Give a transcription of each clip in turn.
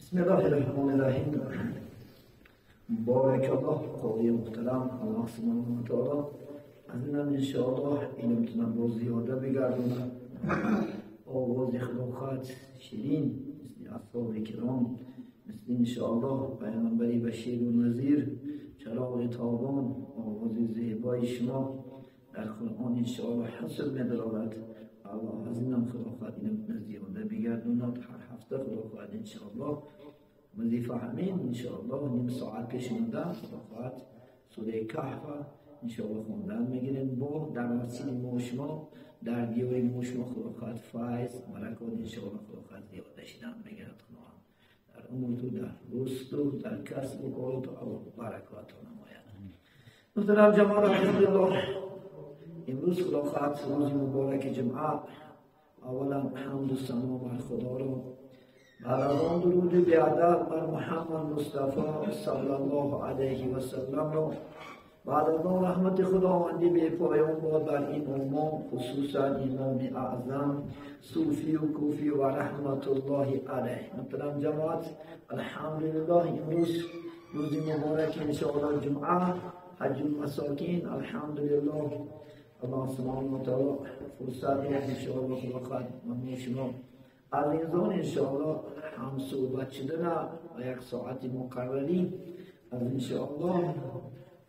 بسم الله الرحمن الرحیم. بارک الله قاری محترم، الله سبحانه و تعالی از اینم انشاءالله اینو میتونم باز زیاده بگردونم. آواز خلافت شیرین مثل اصحاب کرام، مثل انشاءالله پیامبری بشیر و نذیر، چراغ تابان، آواز زیبای شما در قرآن انشاءالله حسن می‌دارد. الله از اینم خلافت اینو میتونه زیاده بگردوند. هر هفته خلافت انشاءالله وظیفه همین انشاءالله نیم ساعت پیش موندن خلافت سوره کهف انشاءالله خوندن میگیریم با در وسیله ما شما در دیوار ما شما خلافت فیض برکات انشاءالله خلافت زیاده شدن میگیرد. خدا در امور تو، در رشد و در کسب و کار تو الله برکات نماید. محترم جماعت الله، امروز خلافت روز مبارک جمعه. اولا حمد و ثنا بر خدا را، بعد از آن درود بی‌عدد بر محمد مصطفی صلی الله علیه و سلم را، بعد از آن رحمت خداوندی به پایان باد بر این امام، خصوصا امام اعظم صوفی و کوفی و رحمت الله علیه. محترم جماعت، الحمدلله امروز روز مبارک انشاءالله جمعه، حج المساکین. الحمدلله الله سبحانه و تعالی فرصت انشاءالله خدا ممنون شما عزیزان انشاءالله هم صحبت شدن و یک ساعت مقرری از انشاءالله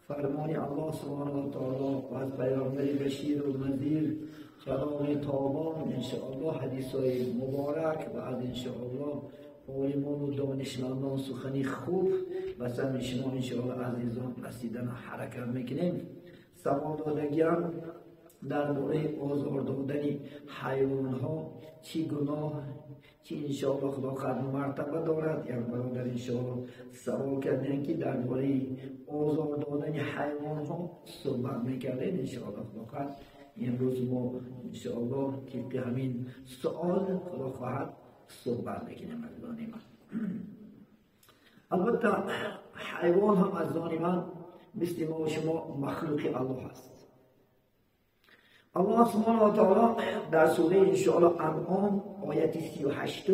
فرمان الله سبحانه و تعالی و از پیامبر بشیر و نذیر چراغ تابان انشاءالله حدیث های مبارک و از انشاءالله عالمان و دانشمندان سخنی خوب و سمع شما انشاءالله عزیزان رسیدن حرکت میکنیم. سوال دادگیم درباره آزار دادن حیوان ها چی گناه چی انشاءالله خدا قدر مرتبه دارد. یک برادر انشاءالله سوال کردن که درباره آزار دادن حیوان ها صحبت میکردین. انشاءالله خدا قدر امروز ما انشاءالله طبق همین سوال خدا خواهد صحبت میکنیم. از آن من البته حیوان هم از آن من مثل ما و شما مخلوق الله هست. الله سبحانه و تعالی در سوره انشاءالله انعام آیت 38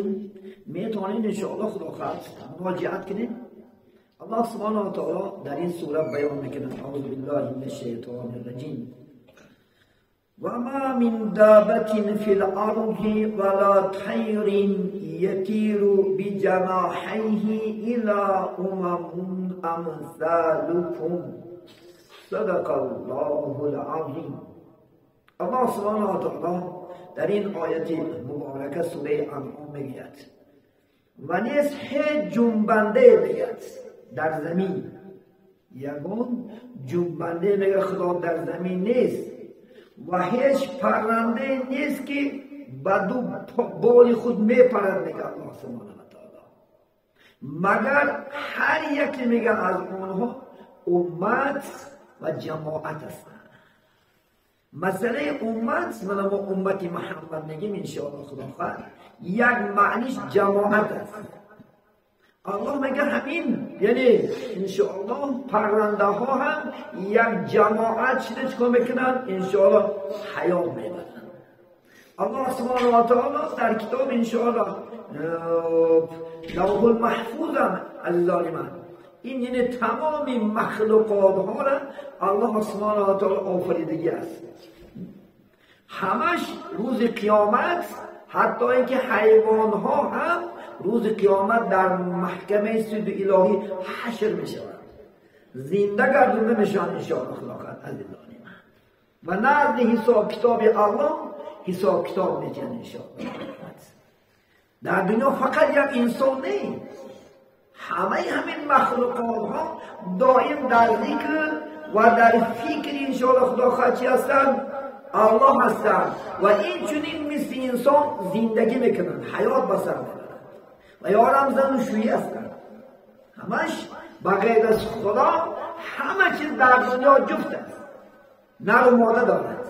میتونید انشاءالله خدا خواهد مراجعت کنید. الله سبحانه و تعالی در این سوره بیان میکنه: اعوذ بالله من الشیطان الرجیم، و ما من دابة فی الارض ولا طیر یطیر بجناحیه الا امم امثالکم. صدق الله العظیم. الله سبحانه و تعالی در این آیت مبارکه سوره انعام میگوید و نیست هیچ جنبنده میگوید در زمین، یگان جنبنده میگه خدا در زمین نیست و هیچ پرنده نیست که به دو بال خود میپرد میگه الله سبحانه و تعالی، مگر هر یکی میگه از آنها امت و جماعت هستند. مسئله امت، من ما امت محمد میگیم انشاءالله خدا خواهد، یک معنیش جماعت است. الله میگه همین، یعنی انشاءالله پرنده ها هم یک جماعت شده چکار میکنن؟ انشاءالله حیات میبرن. الله سبحانه و تعالی در کتاب انشاءالله لوح المحفوظ هم عزیزان من، این یعنی تمام مخلوقات ها را الله سبحانه و تعالی آفریدگی است. همش روز قیامت، حتی اینکه حیوان ها هم روز قیامت در محکمه سود الهی حشر می شوند، زنده گردونده میشن انشاءالله خدا عزیزان من، و نزد حساب کتاب الله حساب کتاب میکنن انشاءالله. در دنیا فقط یک انسان نیست، همه همین مخلوقات ها دائم در ذکر و در فکر انشاءالله خدا خواهد چی هستند؟ الله هستند و این چنین مثل انسان زندگی میکنند، حیات بسر میبرند و یارم زن و شویی هستند. همش بغیر از خدا همه چیز در دنیا جفت است، نر و ماده دارد.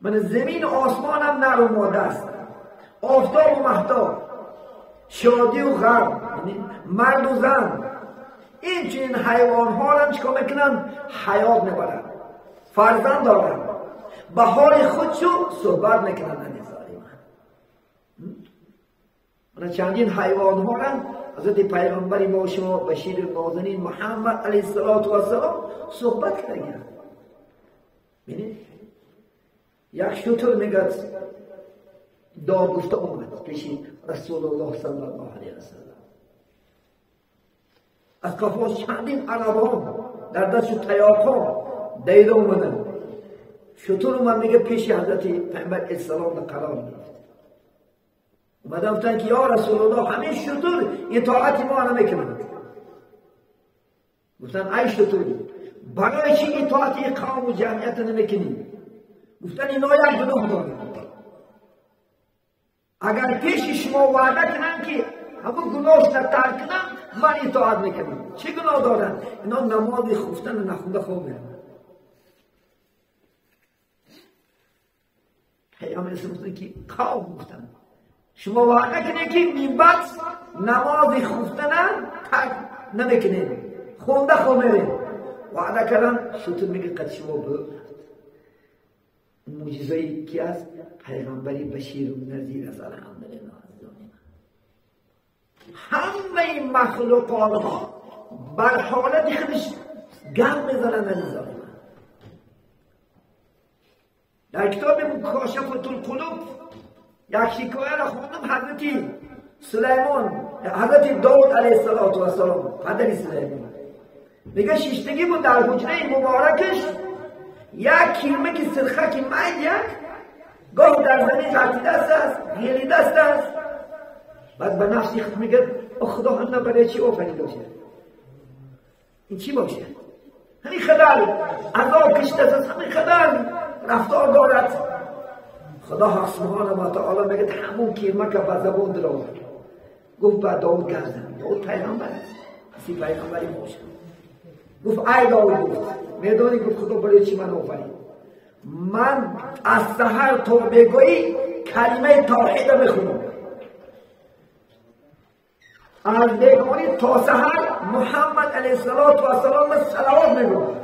من زمین و آسمان هم نر و ماده است، آفتاب و مهتاب، شادی و غم، مرد و زن. این چنین حیوان ها هم چیکار میکنن؟ حیات میبرن، فرزند دارن، به حال خودشو صحبت میکنن. چندین حیوان ها را حضرت پیغمبر ما شما بشیر نازنین محمد علیه السلام صحبت کردن. ببینید یک شتر میگه داد گفته اومد پیش رسول الله صلی الله علیه و سلم. از قفاز چندین عربان در دست تیاقا دیده اومدن. شتر اومد میگه پیش حضرت پیغمبر اسلام قرار گرفت. اومدن گفتن که یا رسول الله همین شتر اطاعت ما نمیکنند. گفتن ای شتر برای چی اطاعت قوم و جمعیت نمیکنی؟ گفتن اینا یک گناه دارن. اگر پیش شما وعده کنن که همون گناهش را ترک کنن من اطاعت میکنم. چه گناه دارن؟ اینا نماز خفتن و نخونده خواب میرن. پیامبر اسلام گفتن که قوم گفتن شما وعده کنید که من بعد نماز خفتن ترک نمیکنید، خونده خواب میرین. وعده کردن. شتر میگه قد شما به معجزه‌ای که از پیغمبری بشیر و نذیر است. الحمدلله همه مخلوقات ها بر حالت خودش گم میزنن. عزیزان من در کتاب مکاشفة القلوب یک حکایه را خواندم. حضرت سلیمان، حضرت داود علیه السلام پدر سلیمان میگه شیشتگی بود در حجره مبارکش، یک کیرمه که سرخه که مید یک گاه در زمین غلطی دست است، غیلی دست است. بعد به نفس خود میگه خدا هم برای چی آفریده باشه؟ این چی باشه؟ همین خدر عذاب کشیده است، همین خدر رفتار دارد. خدا حق سبحانه و تعالی میگه همون کیرمه که به زبان در آورد، گفت به داود گفت زن. داود پیغمبر است، کسی پیغمبری باشه. گفت ای داود، گفت میدانی گفت خدا برای چی من آفرید؟ من از سحر تا بگویی کلمه توحید میخونم، از بگویی تا سحر محمد علیه السلام صلوات میگم.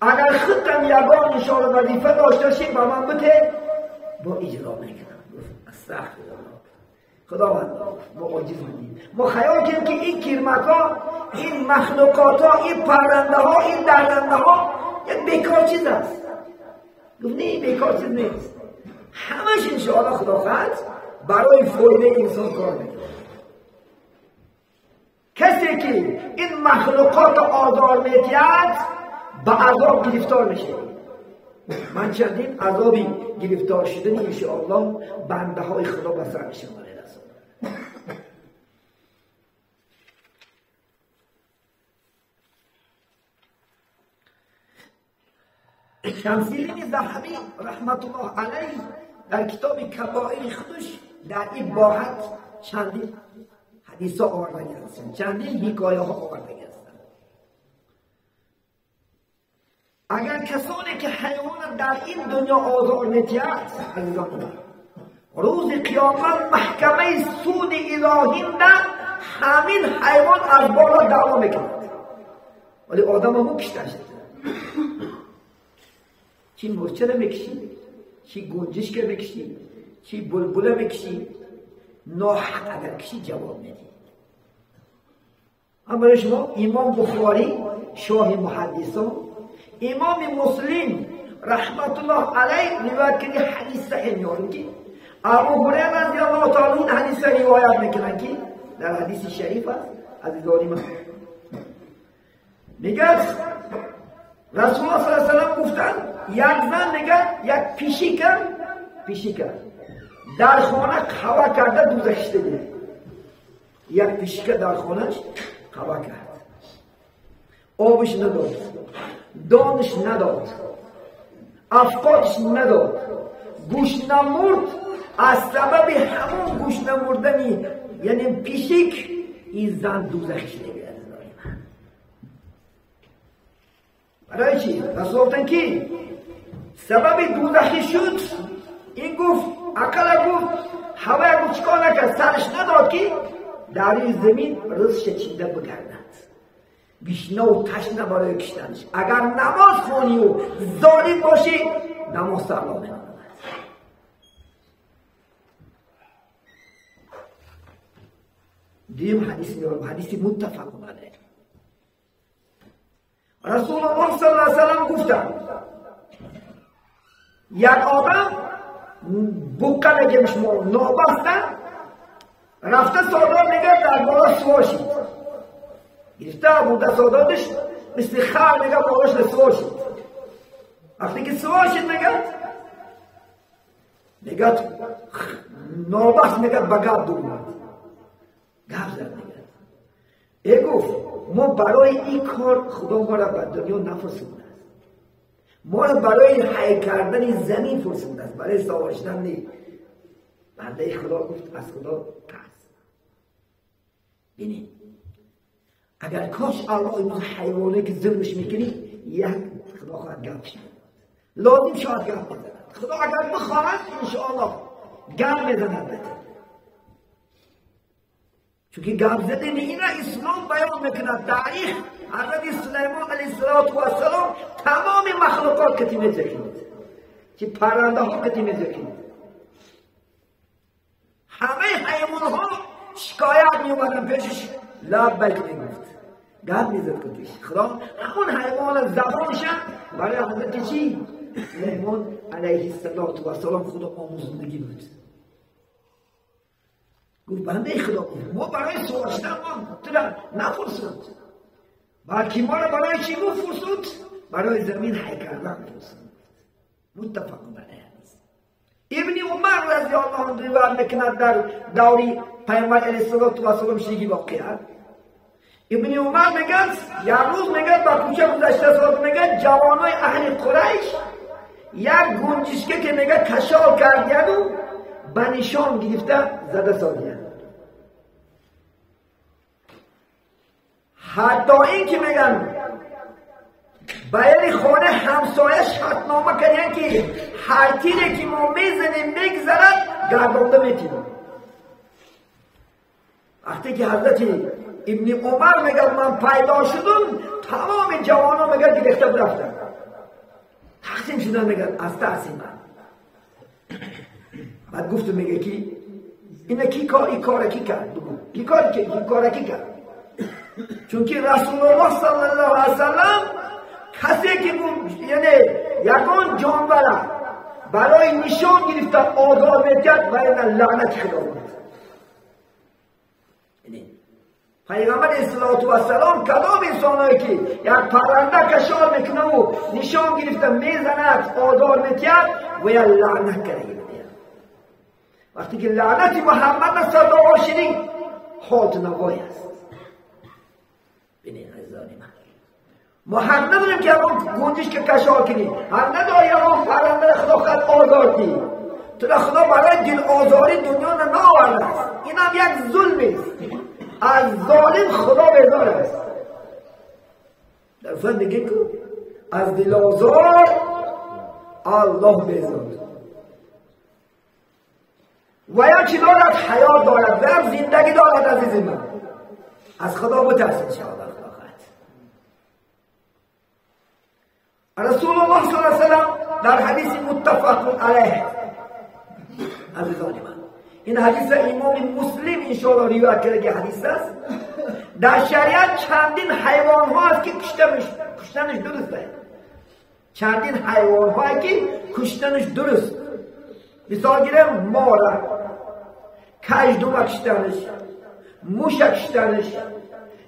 اگر خودم یگان نشان وظیفه داشته باشی با من بده با اجرا میکنم. گفت استغفرالله، خداوند ما عاجز بودیم، ما خیال کردیم که این کرمک ها، این مخلوقات ها، این پرنده ها، این درنده ها یک بیکار چیز است. گفت نه، بیکار چیز نیست، همش انشاءالله خداوند برای فایده انسان کار میکنه. کسی که این مخلوقات آزار میدهد به عذاب گرفتار میشه. من چندین عذابی گرفتار شدن انشاءالله بنده های خدا به سر میشه. شمسیلین ذهبی رحمت الله علیه در کتاب کبائر خودش در این باحت چندین حدیث ها آورده هستند، چندین حکایه ها آورده هستند. اگر کسانی که حیوان در این دنیا آزار می‌دهد، عزیزان من، روز قیامت محکمه سود الهی نه همین حیوان از بالا دعوا میکند، ولی آدم همون کشته شد. چی مورچه رو میکشی، چی گنجشک رو میکشی، چی بلبله میکشی، ناحق اگر کشی جواب میدی. اما برای شما امام بخاری شاه محدثان، امام مسلم رحمت الله علیه روایت کرده حدیث صحیح میارن که ابو هریره رضی الله تعالی عنه حدیث روایت میکنن که در حدیث شریف است. عزیزان من میگه رسول الله صلی الله علیه و سلم گفتن یک زن میگه یک پیشیکه در خانه قهوه کرده دوزخ شده. یک پیشیکه در خانهش قهوه کرد، آبش نداد، دانش نداد، افکارش نداد، گوش نمرد. از سبب همون گوش نمردنی یعنی پیشیک این زن دوزخ شده. برای چی؟ رسول گفتن که سبب دوزخی شد این گفت عقل گفت هوای گفت چیکار نکرد، سرش نداد که در این زمین رزقش چیده بگردد، گشنه و تشنه برای کشتنش. اگر نماز خوانی و ظالم باشی نماز سر نمی‌آید. دیم حدیث میارم، حدیث متفق علیه. رسول الله صلی الله علیه و سلم گفتن یک آدم بقه میگه شما نابسته رفته سادار میگه در بالا سوار شید، گرفته بوده سادارش مثل خر میگه بالاش سوار شید. وقتی که سوار شید میگه نابست میگه به گپ دور اومد، گپ زد. میگه ای گفت ما برای این کار خدا ما را به دنیا نفرستاده است، ما را برای حی کردن زمین فرستاده است، برای سوار شدن نیست. بنده خدا گفت از خدا ترس. ببینید اگر کاش الله امروز حیوانه که ظلمش میکنی یک خدا خواهد گپ شد، لازم شاید گپ بزند. خدا اگر بخواهد انشاءالله گپ میزند بده، چون که گپ زدن اینا اسلام بیان میکند. تاریخ حضرت سلیمان علیه السلام تمام مخلوقات کتی میزکند، که پرنده ها کتی میزکند، همه حیوان ها شکایت میومدن پیشش، لبیک میگفت، گپ میزد کتیش. خدا همون حیوان زبانش برای حضرت چی؟ سلیمان علیه السلام خدا آموزندگی بود. گفت بنده خدا ما برای سوار شدن ما تو را نفرستاد، بلکه ما را برای چی فرستاد؟ برای زمین حی کردن فرستاد. متفق علیه. ابن عمر رضی الله عنه روایت میکند در دوری پیامبر علیه السلام شیگی واقعه. ابن عمر میگه یک روز میگه با کوچه گذشته سال میگه جوانای اهل قریش یک گنجشکه که میگه کشال کردن و به نشان گرفته زده سادیه، حتی این که میگن باید خانه همسایه شرطنامه کردن که هر تیری که ما میزنیم میگذرد گردانده میتیم. وقتی که حضرت ابن عمر میگه من پیدا شدم، تمام جوانان میگه گرفته برفتن، تقسیم شدن، میگن از تقسیم من. بعد گفتم میگه که اینه کی کار این کار کی کرد؟ بگو کی کار کی کار کی کرد؟ چون که رسول الله صلی الله علیه و سلم کسی که یعنی یگان جانور برای نشان گرفته آزار میکرد و این لعنت خدا بود. پیغمبر الصلاه و السلام کدام انسانایی که یک پرنده کشال میکنه و نشان گرفته میزند آزار میکرد و یا لعنت کرده. وقتی که لعنت محمد صلی الله علیه و آله حالت نوای است. ببینید عزیزان من، ما حق نداریم که همون گنجش که کشال کنیم، حق نداریم همون پرنده خدا خود آزار کنیم. تو خدا برای دل آزاری دنیا نآورده است. این هم یک ظلم است. از ظالم خدا بیزار است. در فهم میگه که از دل آزار الله بیزار. و یا چی دارد؟ حیات دارد و هم زندگی دارد. عزیز من از خدا بترسید انشاءالله. خدا خواهد. رسول الله صلی الله علیه و سلم در حدیث متفق علیه، عزیزان من این حدیث امام مسلم انشاءالله روایت کرده که حدیث است. در شریعت چندین حیوان ها است که کشتنش درست است. چندین حیوان هایی که کشتنش درست. مثال گیرم ماره، کژدومه کشتنش، موش کشتنش،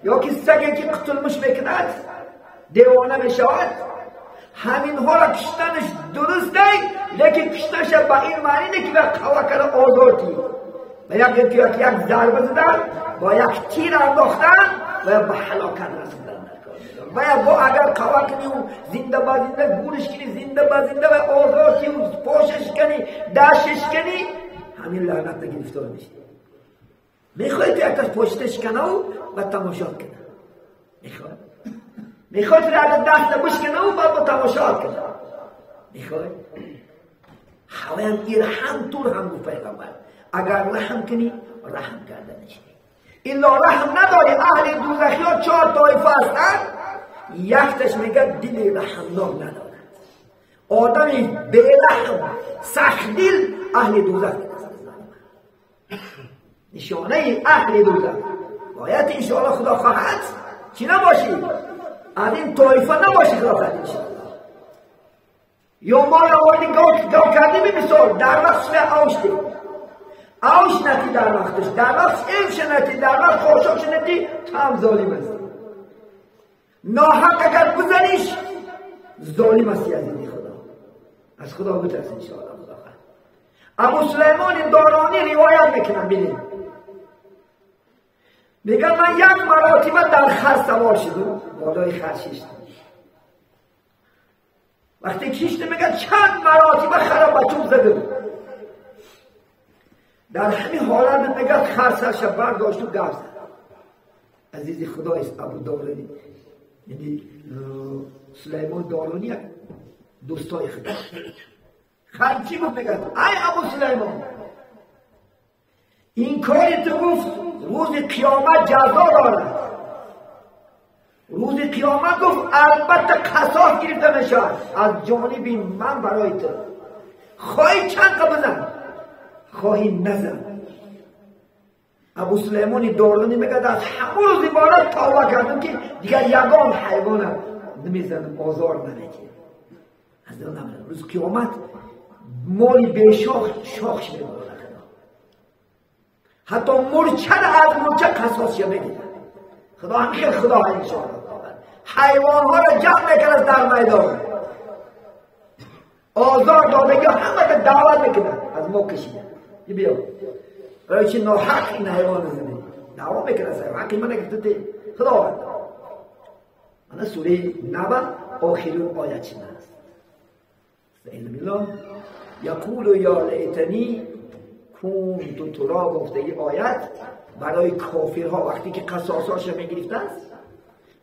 یا که سگی که قتلمش میکند دیوانه میشود، همین ها را کشتنش درست است، لیکن کشتنش به این معنی نه که به قوه کرده آزار کی، به یک ضربه زدن با یک تیر انداختن و به هلاکت رسوندن. و یا اگر قوه کنی و زنده به زنده گورش کنی، زنده به زنده و آزار کی و پاشش کنی، دستش کنی، همین لعنت به گرفتار میشی. میخوای تو یک تاش پشتش کنه و تماشا کنه، میخوای تو یک دست بش کنه و بعد با تماشا کنه، میخوای هوایم ایرحم طور هم گفت پیغمبر اگر رحم کنی رحم کرده نشی. الا رحم نداری. اهل دوزخی ها 4 طایفه هستند، یکتش میگه دل رحمناک ندارد، آدمی بی رحم سخت دل اهل دوزخ. نشانه اهل دوزخ. باید انشاءالله خدا خواهد چی نباشی؟ از این طایفه نباشی خدا خواهد انشاءالله. یا مال آوردی گاو کردی بمثال در وقت سوی آوش دی آوش نتی در وقتش در وقت علم شنتی در وقت خاشاک شنتی تو هم ظالم هستی. ناحق اگر بزنیش ظالم هستی از این خدا. از خدا بترس انشاءالله خدا خواهد. ابو سلیمان دارانی روایت میکنم بینید میگم من یک مراتبه در خر سوار شدم بالای خر ششتم. وقتی کشته میگه چند مراتبه خر با چوب زدم. در همین حالت میگه خر سرش برداشت و گاو زد. عزیز خدا است ابو دارانی یعنی سلیمان دارانی دوستای خدا. خر چی گفت؟ میگه ای ابو سلیمان این کاری تو گفت روز قیامت جزا دارد. روز قیامت گفت البته قصاص گرفته میشه از جانب من برای تو. خواهی چند تا بزن خواهی نزن. ابو سلیمان دارانی میگه از همون روز عبارت توبه کردم که دیگر یگان حیوانم نمیزنم آزار نمیدم. از دل نمیدم. روز قیامت مال بیشاخ شاخش میبرد. حتی مورچه از مورچه قصاص میگیره. خدا هم خیلی خدا انشاءالله حیوان ها را جمع میکنه در میدان آزار دادگی همه دعوت میکنه از ما کشیده بیا برای چی ناحق این حیوان زنی دعوا میکنه سر حقی من نگفته خدا. من سوره نبأ آخرین آیت چی است؟ استعیذ بالله یقول یا لیتنی کنت ترابا. گفته این آیت برای کافرها وقتی که قصاصاش میگرفتن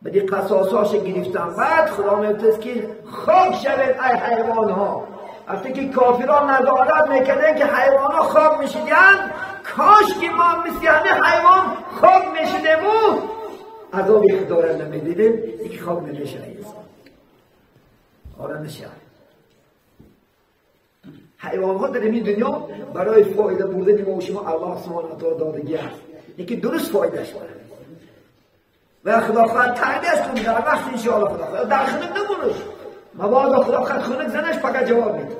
بعدی قصاصاش گرفتن بعد خدا میگفت که خاک شوید ای حیوان ها. وقتی که کافرها نظارت میکردن که حیوان ها خاک میشدن کاش که ما مثل همه حیوان خاک میشدیم و عذاب خدا را نمیدیدیم. یکی خاک نمیشه انسان آره نشه. حیوان ها در این دنیا برای فایده بردن ما و شما الله سبحانه و تعالی دادگی است. یکی درست فایده شده و خدا خواهد تربیت کن در وقت انشاءالله خدا خواهد در خنک نمونش مبادا خدا خواهد خنک زنش فقط جواب میده.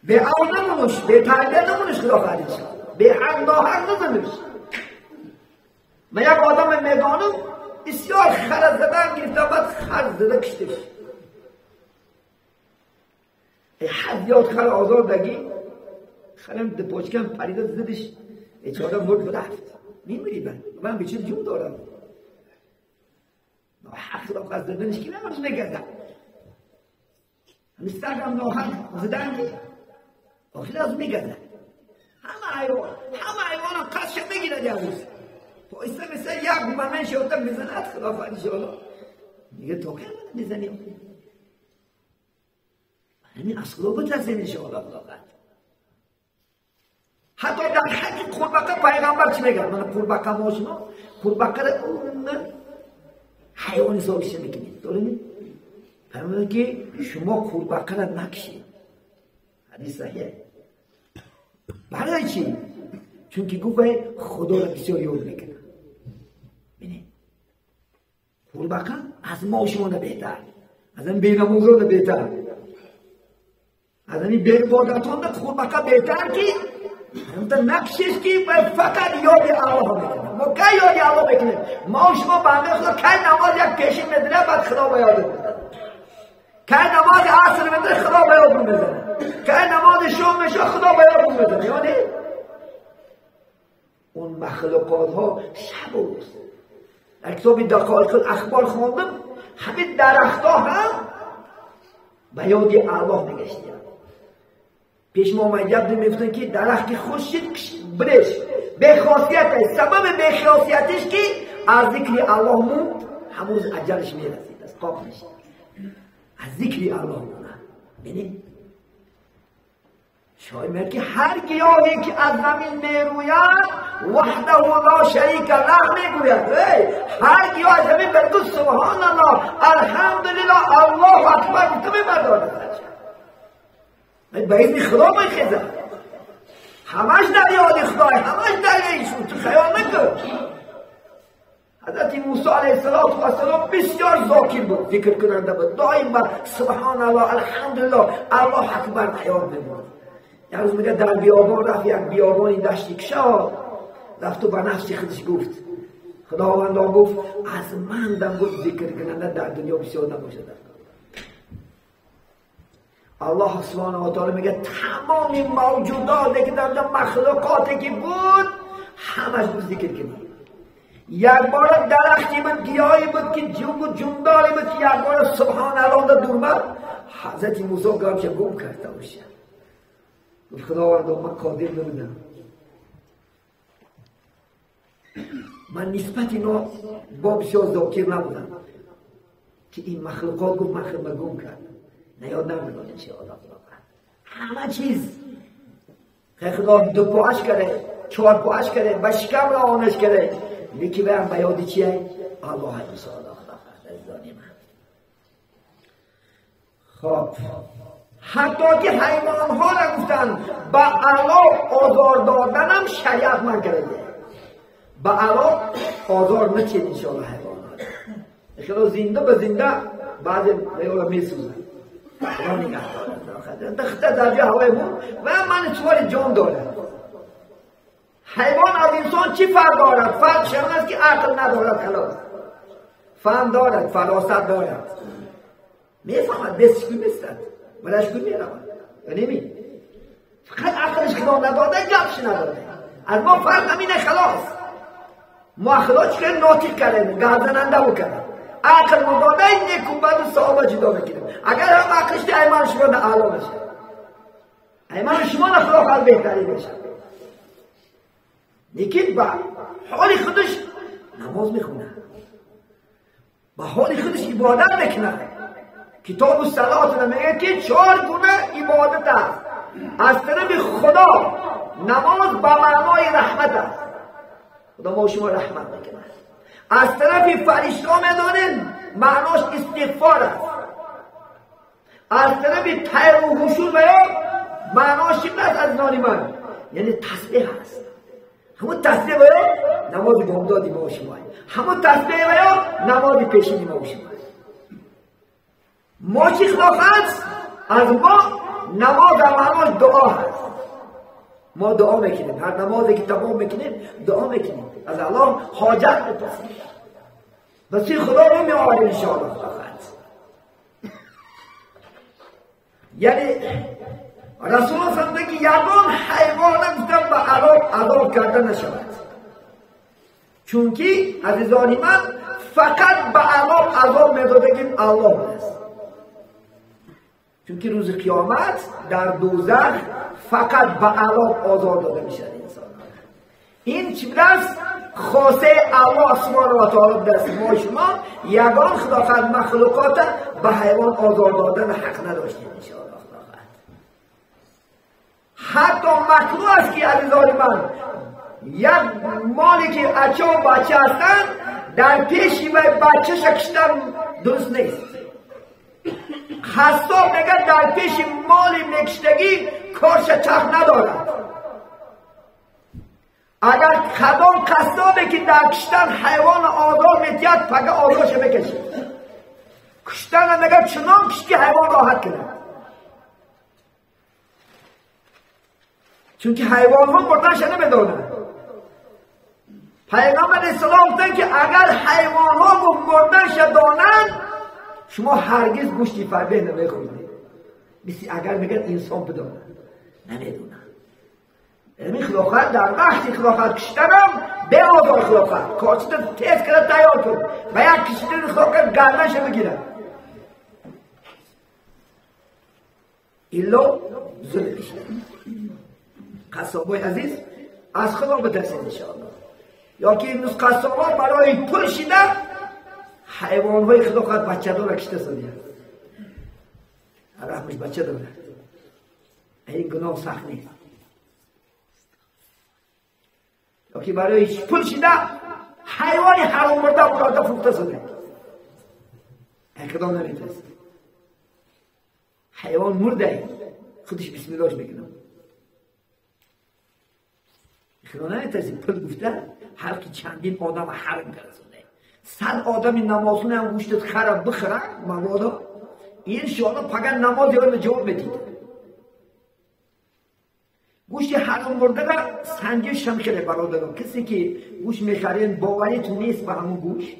به او نمونش به تربیت نمونش خدا خواهد انشاءالله به حق ناحق نزنش. من یک آدم میدانم بسیار خر زدن گرفته بعد خر زده کشتش. حد یاد خر آزار دگی خرم دپاچکم پریده زدش اچاره مرد رفت میمیری. من بیچاره جون دارم ناحق خدا خواست زدنش که نمارش میگردم همین سگم ناحق زدن آخر از میگردن. همه حیوان همه حیوان هم قصد میگیرد یک روز پایسته مثل یک ممن شده میزند خدا خواهد انشاءالله میگه تا که من میزنیم. همین از خدا بترسید انشاءالله خدا خواهد. حتی در حق قورباغه پیغمبر چی میگه؟ من قورباغه ما شما قورباغه را اون حیوان حسابش میکنید درست؟ پیغمبر که شما قورباغه را نکشید. حدیث صحیح. برای چی؟ چون که گفت خدا را بسیار یاد میکنه. ببینید قورباغه از ما شما بهتر، از این بینموزان بهتر، از این بی‌عبادتان قورباغه بهتر که تا نقشش که فقط یاد الله میکنه. ما کی یاد الله میکنیم؟ ما شما بنده خدا کی نماز یک پیشین میدونه بعد خدا به یاد میزنه. کی نماز عصر میدونه خدا به یاد میزنه. کی نماز شام میشه خدا به یاد میزنه. یعنی اون مخلوقات ها شب و روز در کتاب دقایق الاخبار خواندم همین درخت ها هم به یاد الله میگشتیم. پیش ما آمد میگفتن که درخت خشک برش بخاصیت است. سبب بخاصیتش که از ذکر الله موند همون اجلش میرسید از قاف میشه از ذکر الله موند. ببینید شاعر میگه که هر گیاهی که از زمین میروید وحده لا شریک له میگوید. هر گیاه از زمین بر تو سبحان الله الحمدلله الله اکبر تو میبردارد. به اذن خدا میخیزد. همش در یاد خدای، همش در ایشون. تو خیال نکن. حضرت موسی علیه السلام بسیار ذاکر بود، ذکر کننده بود، دائم با سبحان الله، الحمدلله، الله اکبر بیان می‌برد. یک روز میگه در بیابان رفت، یک بیابان دشتی کشاد رفت و به نفس خودش گفت، خداوند گفت از من دم گفت ذکر کننده در دنیا بسیار نباشد. الله سبحانه و تعالی میگه تمام موجوداتی که در مخلوقاتی که بود همش بود ذکر کنید. یک بار درختی بود، گیاهی بود که جون بود، جونداری بود که یک بار سبحان الله در دور حضرت موسی گامش گم کرده باشه. گفت خداوند من قادر نبودم، من نسبت اینا با بسیار ذاکر نبودم که این مخلوقات گفت من خود گم کردم، نیاد نمیداد انشاءالله. همه چیز خدا دو پاش کرده، چهار پاش کرده، و شکم را آنش کرده، لیکن برم به یاد چیه؟ الله انشاءالله خدا من. خب حتی که حیوان ها را گفتن به الله آزار دادنم شریعت من کرده، به الله آزار نچید انشاءالله حیوان ها. خدا زنده به زنده بعد را میسوزن، خدا نگه دارد دخته در جه هوای بود و من سوال جان دارد. حیوان از انسان چی فرق دارد؟ فرق شما است که عقل ندارد، خلاص. فهم دارد، فراست دارد، میفهمد بسکوی میستد ولشکوی میرود نمی، فقط عقلش خدا نداده، گپش نداده. از ما فرق همینه، خلاص. ما خدا چه ناطق کردیم، گردننده او کردیم، عقل مداده نیکو بعد صحابه جدا میکنیم. اگر هم عقلش ده ایمان شما نه اعلی بشه، ایمان شما نه خدا خواهد بهتری بشه. لیکن با حال خودش نماز میخونه، با حال خودش عبادت میکنه. کتاب الصلات میگه که چهار گونه عبادت است. از طرف خدا نماز با معنای رحمت است، خدا ما شما رحمت میکنه. از طرف فرشته‌ها میدانیم معناش استغفار است. از طرف طیر و حشور و معناش چی است از نان من؟ یعنی تسبیح است. همون تسبیح و نماز بامدادی ما و شما، همون تسبیح و نماز پیشینی ما و شما. ما چی خلاف است؟ از ما نماز معناش دعا هست. ما دعا میکنیم، هر نمازی که تمام میکنیم دعا میکنیم، از الله حاجت میپرسیم، به سوی خدا رو میآوریم انشاءالله. یعنی رسول الله فرمودند که یگان حیوان گفتن به عذاب کرده نشود، چونکی عزیزان من فقط به عذاب میدادگیم الله است. چونکه روز قیامت در دوزخ فقط به عذاب آزار داده میشد انسان. این چی است؟ خواسته الله سبحانه و تعالی دست ما شما یگان خداوند مخلوقات به حیوان آزار دادن حق نداشتیم انشاءالله. حتی مکروه است که عزیزان من یک مالی که اچه و بچه هستند در پیشی و بچه شکشتن درست نیست. حساب میگه در پیش مال مکشتگی کارش چرخ ندارد. اگر کدام قصابی که در کشتن حیوان آزار میدید پگه آزارش بکشه. کشتن میگه چنان کشت که حیوان راحت کنه، چون که حیوان ها مردنش نمیدانند. پیغمبر اسلام گفتن که اگر حیوان ها مردنش دانند شما هرگز گوشتی فربه نمیخورید. مثل اگر میگن انسان بدانند، نمیدونن. یعنی خلافت در وقتی خلافت کشتنم به آزار خلافت کارچه تیز کرده تیار کن و یک کشیدن خلافت گردنش بگیرن، ایلا ظلم میشه. قصابای عزیز از خدا بترسید انشاءالله. یا که امروز قصابا برای پول شیده حیوانهای خدا خواهد بچه داره کشته سادیه، رحمش بچه داره. این گناه سخت نیست. یا که برای پول شیده حیوانی حرام مرده براده فروخته شده، خدا نمیترسه. حیوان مرده خودش بسم اللهش میکنه، خدا نمیترسه. پول گفته هر کی چندین آدم حرام کرده، 100 آدم نمازخونه هم گوشت خراب بخرن مبادا انشاءالله فقط نماز یارو جواب بدید. گوشت حرام برده را سنجش هم خیلی برادران. کسی که گوشت میخرین باوریتون نیست به همون گوشت،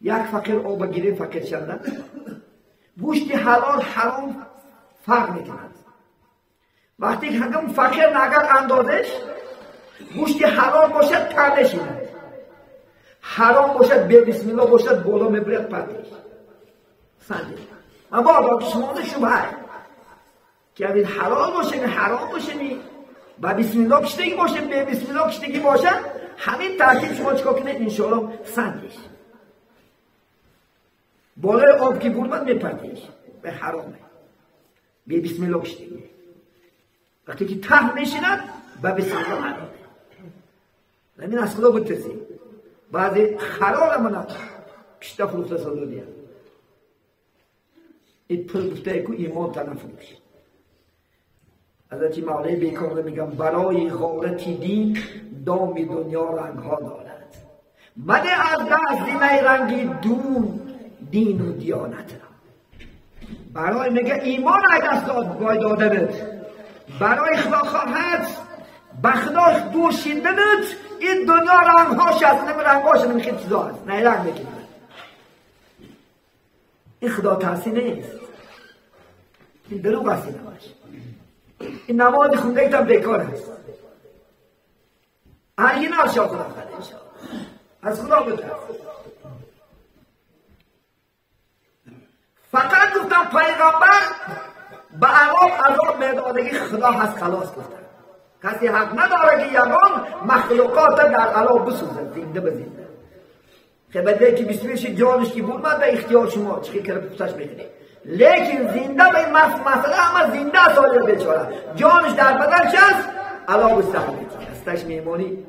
یک فقیر آب گیره فقیر شدن. گوشت حلال حرام فرق میکند. وقتی که همون فقیر نگر اندازش گوشت حلال باشد تنش میاد، حرام باشد به بسم الله باشد بالا میبرد پرش سنجش. اما شما شبهه که اگر حلال باشه نه حرام باشه نی و بسم الله کشتگی باشه به بسم الله کشتگی باشه، همین ترتیب شما چیکار کنید انشاءالله سنجش. بالای آب که برد میپرتش به حرامه به بسم الله کشتگی. وقتی که ته میشیند به بسم الله حرامه. همین از خدا بترسید. بعضی خرار من کشته فروخته ساده دیگه. این پول گفته که ایمان تنفروش. حضرت مولی بیکار میگم برای غارت دین دام دنیا رنگ ها دارد، مده از دست دینه رنگی دون دین و دیانت را. برای میگه ایمان از دست داد دادنت، برای خدا خواهد بخداش دور شیدنت، این دنیا رنگ هاش هست، نمی رنگ هاش نمی خیلی چیزا هست، نه رنگ میکنه. این خدا ترسی نیست، این دروغ هست، این نماش این نماز خونده ایتم بیکار هست. هرگی ناشا خدا خدا از خدا بترس. فقط گفتم پیغمبر به عرب عذاب میدادگی خدا هست خلاص گفتم. کسی حق نداره که یگان مخلوقات در علا بسوزد زنده به زنده. خبرده که بسویش جانش که بود به اختیار شما چی که پوستش میکنه، لیکن زنده به این مسئله اما زنده سالی بیچاره جانش در بدن چه است علا بسته هستش میمانی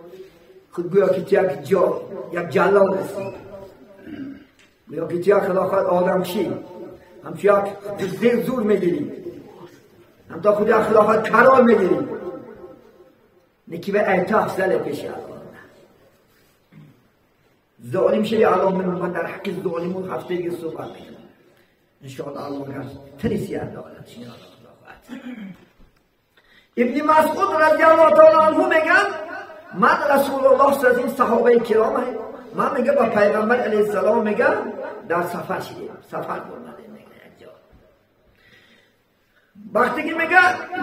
خود گویا که یک جا یک جلال هستی، گویا که یک خلافت آدم چی همچه یک زور میگیری، هم تا خود یک خلافت قرار میگیری نکی به اعتاف زل پیش الله ظالم شدی. الله من در حق ظالمون هفته دیگه صحبت میکنم انشاءالله. الله کرد تنیسی عدالت ابن مسعود رضی الله تعالی عنه میگن من رسول الله صلی الله علیه و صحابه کرام من میگه با پیغمبر علیه السلام میگم در سفر شدیم، سفر برمدیم میگه یک جا. وقتی که میگه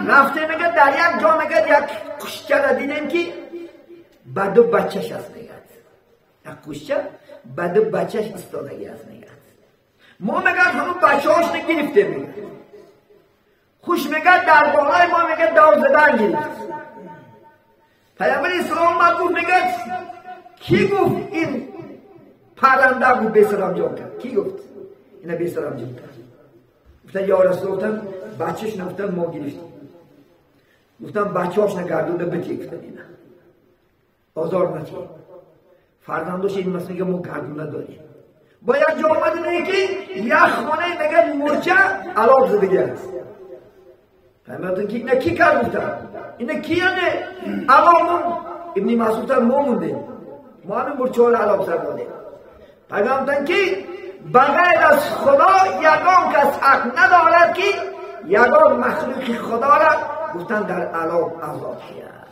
رفته میگه در یک جا میگه یک قشچه را دیدیم که به دو بچهش هست میگه، یک قشچه به دو بچهش استادگی هست میگه. ما میگه همون بچه هاش گرفتیم میگه، خوش میگه در بالای ما میگه دور زدن گرفت. پیامبر اسلام ما گفت میگه کی گفت این پرنده بود به سلام جان کرد؟ کی گفت اینا به سلام جان کرد؟ گفتن یا رسول گفتن بچهش نگفتن ما گرفتیم، گفتن بچه‌هاش نگردونده بتی، گفتن اینا آزار نتی فرزنداش این مثلا میگه ما گردونه داریم. با یک جا آمده که یک خانه میگه مورچه علاف زدگی هست. پیامبر که اینا کی کرد؟ گفتن اینا کی یعنی عوامون ابن مسعود ما موندیم، ما همین مورچه ها رو علاف سر دادیم. پیامبر که بغیر از خدا یگان کس حق ندارد که یگان مخلوق خدا را گفتن در علاف عذاب کرد.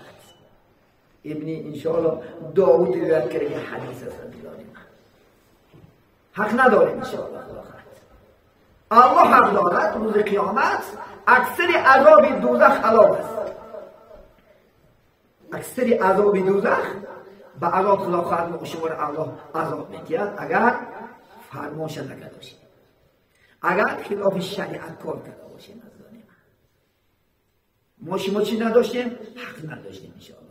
ابن انشاءالله داود روایت کرده که حدیث است. حق نداریم انشاءالله خدا خواهد. الله حق دارد روز قیامت اکثر عذاب دوزخ عذاب است. اکثر عذاب دوزخ به عذاب خدا خواهد شما را الله عذاب میدهد اگر فرمانش نکرده باشید، اگر خلاف شریعت کار کرده باشید. ما شما چی نداشتیم؟ حق نداشتیم انشاءالله.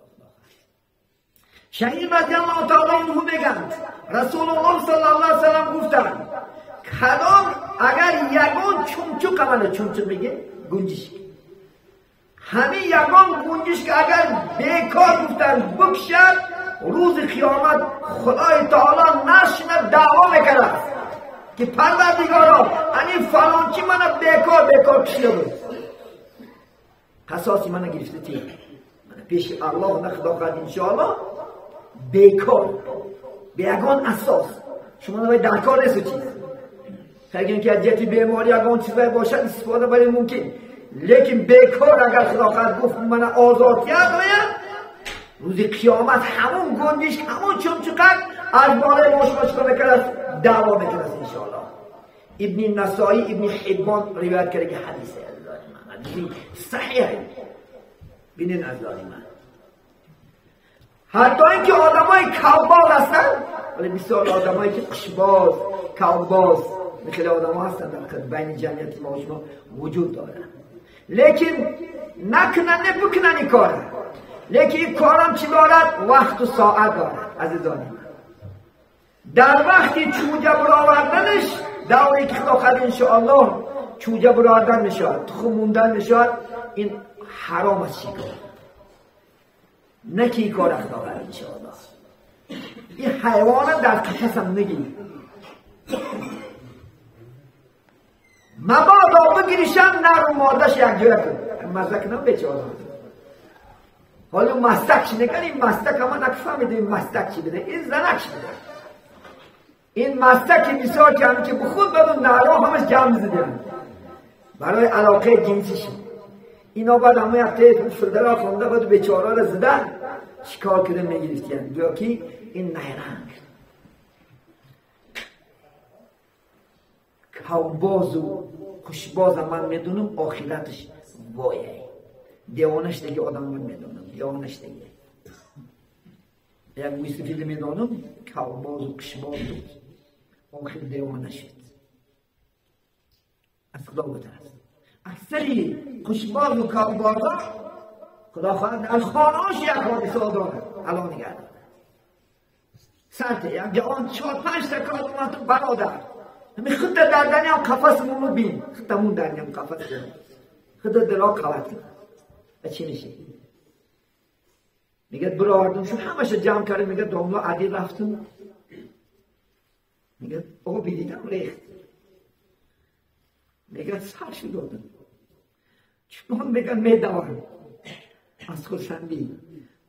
شهید رضی الله تعالی عنه میگن رسول الله صلی الله علیه و سلم گفتند کلام اگر یگان چمچق عمل چمچق میگه گنجشک، همین یگان گنجشک اگر بیکار گفتن بکشد روز قیامت خدای تعالی نشنه دعوا میکرد که پروردگارا این فلانچی من بیکار بیکار کشیده بود، قصاصی من گرفته تی من پیش الله نه خدا خواهد انشاءالله بیکار به یگان اساس شما نباید در کار نیست چیز اگر که از جهت بیماری یگان چیز باید باشد استفاده برای ممکن، لیکن بیکار اگر خدا خواهد گفت من آزاد کرد روز قیامت همون گنجش همون چمچقک از بالای ما شما چکار میکرد دعوا میکرد انشاءالله. ابن نسائی ابن حبان روایت کرده که حدیثه حدیث صحیحه. بینین از من حتی اینکه آدمای کوباز هستن، ولی بسیار آدمایی که قشباز کوباز خیلی آدم ها هستن در بین جمعیت ما شما وجود دارن، لیکن نکنن نه بکنن این کار، لیکن این کارم چی دارد؟ وقت و ساعت دارد. عزیزان من در وقتی چوجه برآوردنش دوری که خدا خواهد انشاءالله چوجه برآوردن میشود، تخم موندن میشود، این حرام است. چیکار نه که این کار خدا خواهد انشاءالله. این حیوان در قفس هم نگیر، مبادا بگیریشم نر و مادش یک جای کن مزه کنم بیچاره. حالا مستک چی نکن، این مستک اما نکفهمیده این مستک چی بده، این زنک چی بده، این مستک بسیار که هم که بخود بدون نرها همش جمع زدن برای علاقه جنسیشون. اینا بعد همه یک تیف فردرا خونده بعد بیچاره را زدن شکار کردن میگرفتن، گویا که این نیرنگ کوباز و خوشباز من میدونم آخرتش وایه دیوانش دیگه آدم من میدونم دیوانش دیگه یک موسیقی میدونم کوباز و خوشباز بود آخر دیوانه شد. از خدا بترس. اکثری خوشباز و کوبازا خدا خواهد از خانهاش یک حادثه دارد الان نگه دارد سرته یک جوان 4-5 تا کار اومد برادر می خود در دنیا قفس مونو بین خودمون در دنیا قفس خود دلا قوت کرد چی میشه؟ میگه برآوردم شو همش جمع کردم، میگه داملا عدی رفتم، میگه آقا بیدیدم ریخت، میگه سرشو دادم چون میگه میدوام از خرسندی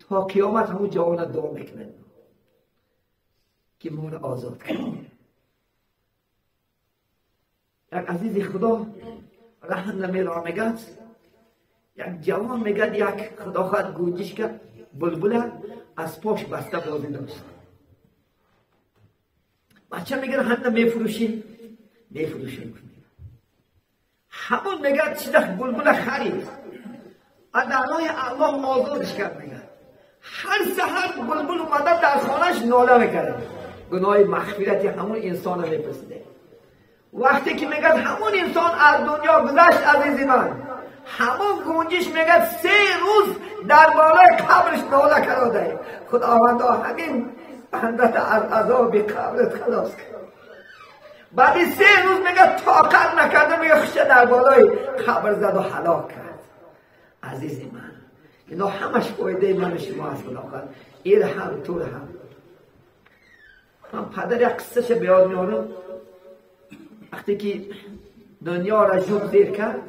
تا قیامت همون جوانت دعا میکنه که ما رو آزاد کنه. یک عزیز خدا رحم نمیرا میگه یک جوان میگه یک خدا خواهد گنجش کرد بلبله از پاش بسته بازی داشت. بچه میگه هم میفروشیم میفروشیم همون میگه چی دخت بلبله خرید از راه الله آزادش کرد. میگه هر سحر بلبل اومده در خانهش ناله میکرد گناه مغفرتی همون انسان رو میپرسیده. وقتی که میگه همون انسان از دنیا گذشت عزیزی من همون گنجش میگه 3 روز در بالای قبرش ناله کرده خداوندا همین بنده از عذاب قبرت خلاص کرد. بعد 3 روز میگه طاقت نکرده میگه خوشه در بالای قبر زد و هلاک کرد. عزیزی من اینا همش فایده من شما هست. خداوند این هم تو هم من پدر یک قصه به یاد میارم. وقتی که دنیا را جوب زیر کرد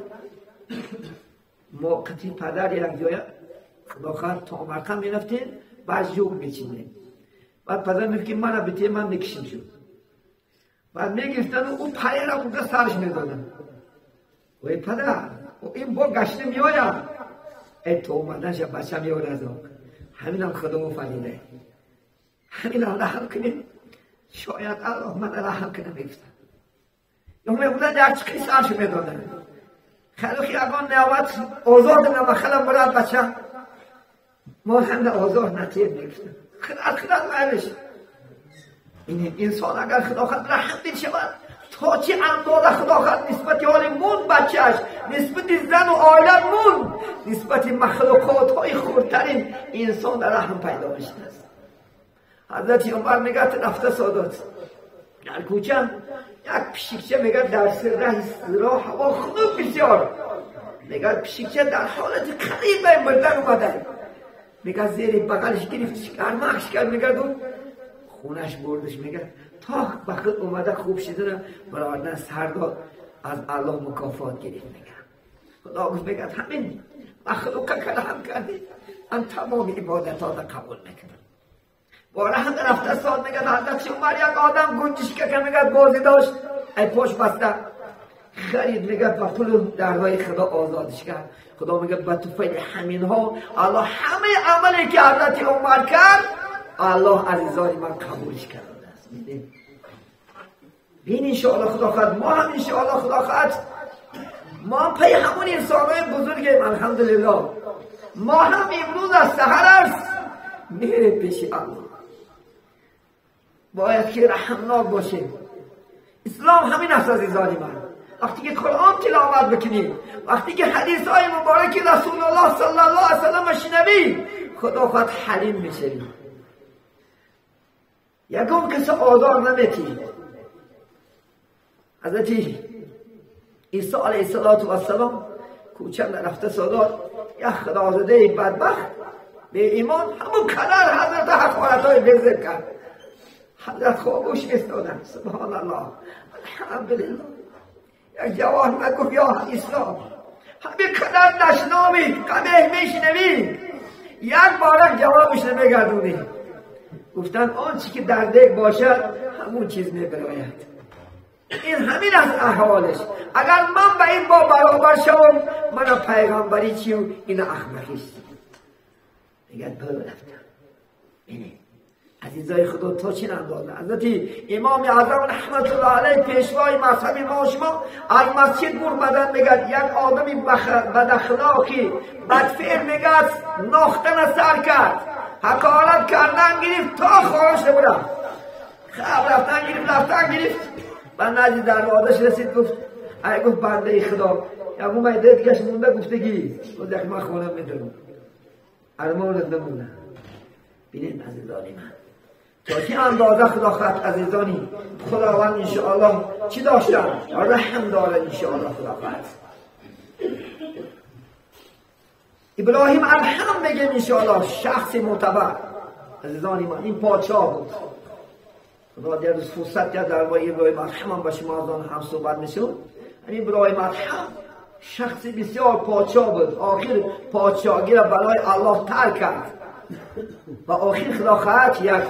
موقتی پدر یک جای خدا خواهد تا مرقم میرفتیم بعد جوب میچینیم. بعد پدر میگفت که من بیتی من میکشیم شد. بعد میگرفتن و او پایه را اونجا سرش میدادن. و ای پدر این با گشته میآید ای تو اومدنش بچه میآید از آن همین هم خدا فریده همین هم رحم کنیم شاید الله من رحم کنه میگفتن. یا میگفتن در چی سرش میدادن خیلی خیابان نوات آزاد نما خیلی مراد بچه ما هم آزاد نتیر میگفتن خیلی خیلی معلش. این انسان اگر خدا خواهد رحم دل شود تا چه اندازه خدا خواهد نسبت حال مون بچهش نسبت زن و آیله مون نسبت مخلوقات های خردترین انسان در رحم پیدا میشه. حضرت عمر میگه رفته سادات در کوچه یک پشیکچه میگه در سر راه هوا خنک بسیار میگه پشیکچه در حالت قریب مردن اومده میگه زیر بغلش گرفتش گرمکش کرد میگه دو خونش بردش میگه تا وقت اومده خوب شده برادر سر داد از الله مکافات گرفت. میگه خدا گفت میگه همین مخلوق که رحم کردی من تمام عبادتات قبول میکنم. با رحم رفته سال میگه حضرت عمر یک آدم گنجشکه که میگه بازی داشت ای پاش بسته خرید میگه با پول درهای خدا آزادش کرد. خدا میگه به توفیل همین ها الله همه عملی که حضرت عمر کرد الله عزیزان من قبولش کرده است. ببین انشاءالله خدا خواهد ما هم انشاءالله خدا خواهد ما هم پی همون انسان های بزرگیم الحمدلله. ما هم امروز از سحر است میره پیش الله. باید که رحمناک باشیم. اسلام همین است عزیزان من. وقتی که قرآن تلاوت بکنیم، وقتی که حدیث های مبارک رسول الله صلی الله علیه وسلم شنوی، خدا خواهد حلیم میشوی. یکم کس آزار نمیتی. حضرت عیسی علیه السلام کوچه رفته سادات یک خدازاده بدبخت به ایمان همون قدر حضرت حقارت های بزرگ کرد. حضرت خاموش ایستادن. سبحان الله الحمدلله. یک جوان نگفت یا عیسی همین قدر دشنامی قبیح میشنوی یک بارک جوابش نمیگردونی. گفتن آنچه که در دل باشد همون چیز میبراید. این همین از احوالش. اگر من به این با برابر شوم من پیغمبری چی و این احمقیست. میگن برو رفتم. اینه عزیزای خدا تا چه اندازه حضرت امام اعظم رحمت الله علیه پیشوای مذهب ما شما از مسجد برمدن میگد یک آدمی بد اخلاقی بدفعل میگد ناختن سر کرد حقارت کردن گرفت تا خارش نبرد. خب رفتن گرفت رفتن گرفت و نزد دروازش رسید گفت ای گفت بنده خدا یه میده دیگهش مونده گفتگی گفت یک من خانم میدونم ارمانت نمونه. بینید عزیزانی من تا چه اندازه خدا خواهد عزیزانی خداوند انشاءالله چی داشتن رحم داره انشاءالله خدا خواهد. ابراهیم ادهم بگیم انشاءالله شخص معتبر عزیزانی من این پادشاه بود. خدا در روز فرصت کرد درباره ابراهیم ادهم هم با شما از آن هم صحبت میشد. این ابراهیم ادهم شخصی بسیار پادشاه بود. آخر پادشاهی را برای الله ترک کرد و آخر خدا خواهد یک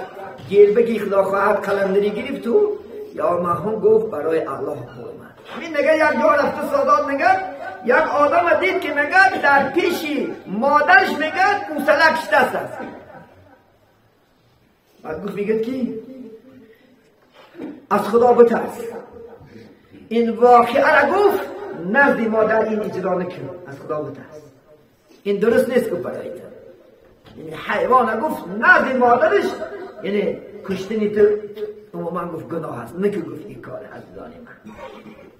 گربگی خدا خواهد قلندری گرفت و یا مرحوم گفت برای الله قربان. همین نگه یک جا رفته سادات نگه یک آدم دید که نگه در پیشی مادرش نگه کوسلک شدست است. بعد گفت میگه که از خدا بترس. این واقعه را گفت نزد مادر این اجرا نکن، از خدا بترس، این درست نیست که برای تو. یعنی حیوان گفت نزد مادرش یعنی کشتنی تو عموما گفت گناه است نکه گفت این کار عزیزان من.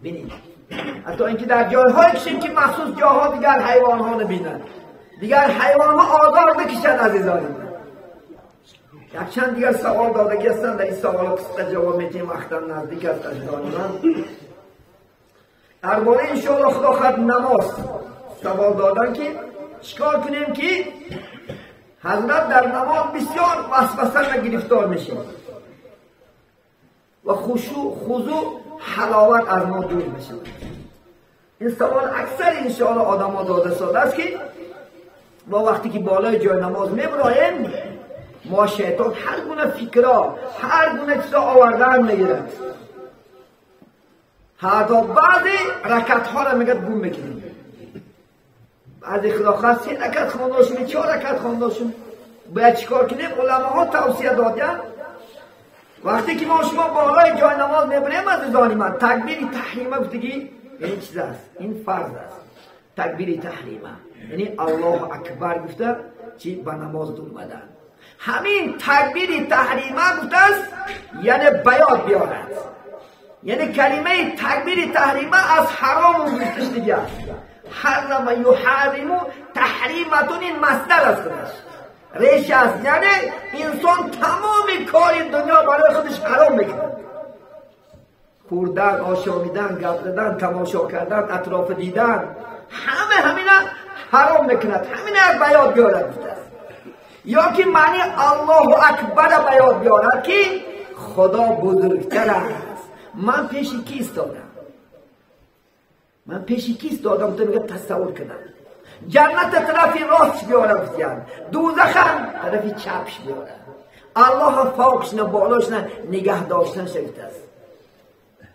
ببینید حتی اینکه در جایهایی کشیم که مخصوص جاها دیگر حیوان ها نبینند، دیگر حیوان ها آزار بکشند عزیزان من. یک چند دیگر سوال دادگی هستند، در این سوال قصه جواب میتیم وقتا نزدیک است عزیزان من. درباره انشاءالله خدا خواهد نماز سوال دادن که چیکار کنیم که حضرت در نماز بسیار وسوسه و گرفتار میشه و خشوع خضوع حلاوت از ما دور میشه. این سوال اکثر انشاءالله آدم ها داده ساده است که ما وقتی که بالای جای نماز میبراییم ما شیطان هر گونه فکرها هر گونه چیزا آوردن میگیرد. حتی بعضی رکعت ها را میگه گم میکنیم. بعضی خدا خواست 3 رکعت خوانداشون 4 رکعت خوانداشون. باید چیکار کنیم؟ علما ها توصیه دادن وقتی که ما شما بالای جای نماز میبریم عزیزان من تکبیر تحریمه گفتگی این چیز است، این فرض است. تکبیر تحریمه یعنی الله اکبر گفته چی به نماز دور بدن. همین تکبیر تحریمه گفته است یعنی بیاد بیارد، یعنی کلمه تکبیر تحریمه از حرام گفتش دیگه است. حرم یحرم تحریمتون این مصدر است، ریشه است، یعنی انسان تمام کار دنیا برای خودش حرام میکنه. خوردن، آشامیدن، گپ زدن، تماشا کردن، اطراف دیدن، همه همینا حرام میکند. همین بیاد بیارد گفته است. یا که معنی الله اکبر بیاد بیارد که خدا بزرگتر است. من پیش کی ایستادم؟ من پیش کی ایستادم؟ تو میگه تصور کنم جنت طرفی راست بیارم، دوزخم طرفی چپش بیارم. Аллоҳ фавқшна болошна нигаҳ доштан шавит аст.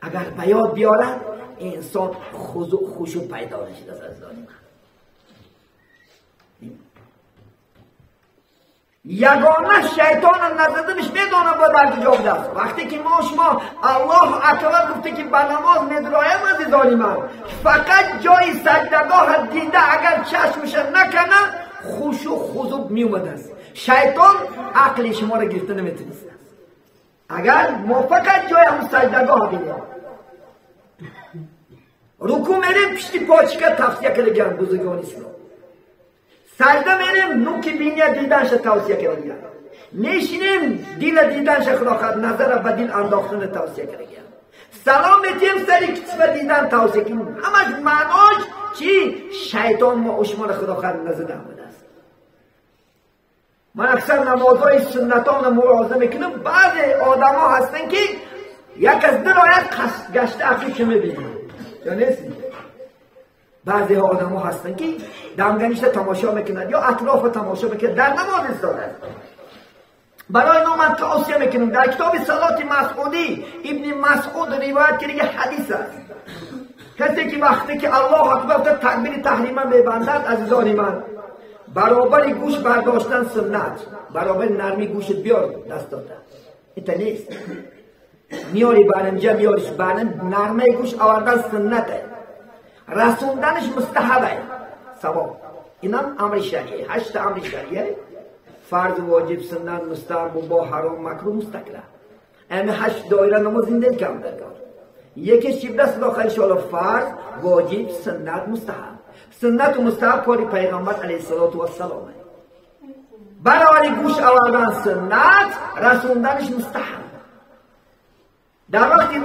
Агар ба ёд биёрад инсон хузӯъ хушӯъ пайдо мешавад азизони ман. Ягона шайтон назаданаш медонад ба дар куҷо будааст. Вақте ки мо шумо Аллоҳу акбар гуфте ки ба намоз медроем азизони ман, фақат ҷои саҷдагоҳ дида агар чашмаша накана хушӯъ хузӯъ меомадааст. Шайтон ақли шуморо гирифта наметавонист. Агар мо фақат ҷои ҳамун саҷдагоҳ бинем, рукӯъ мерем пишти почка тавсия кардагианд бузургони ислом. Саҷда мерем нуки биния диданша тавсия кардагианд. Мешинем дила диданша худохоҳад назара ба дил андохтана тавсия кардагианд. Салом метиҳем сари китфа дидан тавсия кардагианд. Ҳамаш маънош чи? Шайтон мо шуморо худохоҳад назада омадааст. Ман аксар намозҳои суннатонро мулоҳиза мекунам. Баъзе одамо ҳастанд ки як аз дил ояд гашта ақлиша мебинанд. Ё нест? Баъзеҳо одамо ҳастанд ки дамганишта тамошо мекунанд ё атрофа тамошо мекунанд, дар намоз истодааст. Барои мо ман тавсия мекунам, дар китоби Салоти Масъудӣ Ибни Масъуд ривоят карда ҳадис аст. Касе ки вақте ки Аллоҳу акбар такбири таҳрима мебандад, азизони ман, баробари гӯш бардоштан суннат, баробари нарми гӯшат биёр даст дода. Ита нест. Миёри баринҷа, миёриш барин, нармаи гӯш овардан суннате. Расонданаш мустаҳабе. Савоб. Инам амри шаръие. 8 амри шаръие. Фарз, воҷиб, суннат, мустаҳаб, мубоҳ, ҳаром, макруҳ, мустакраҳ. Ами 8 доира намоз зиндаги кам даркор. Якеш чӣ будаст худо иншоаллоҳ? Фарз, воҷиб, суннат, мустаҳаб. Суннату мустаҳаб кори пайғамбар алайҳиссалоту вассалом. Баробари гӯш овардан суннат, расонданаш мустаҳаб. Дар вақти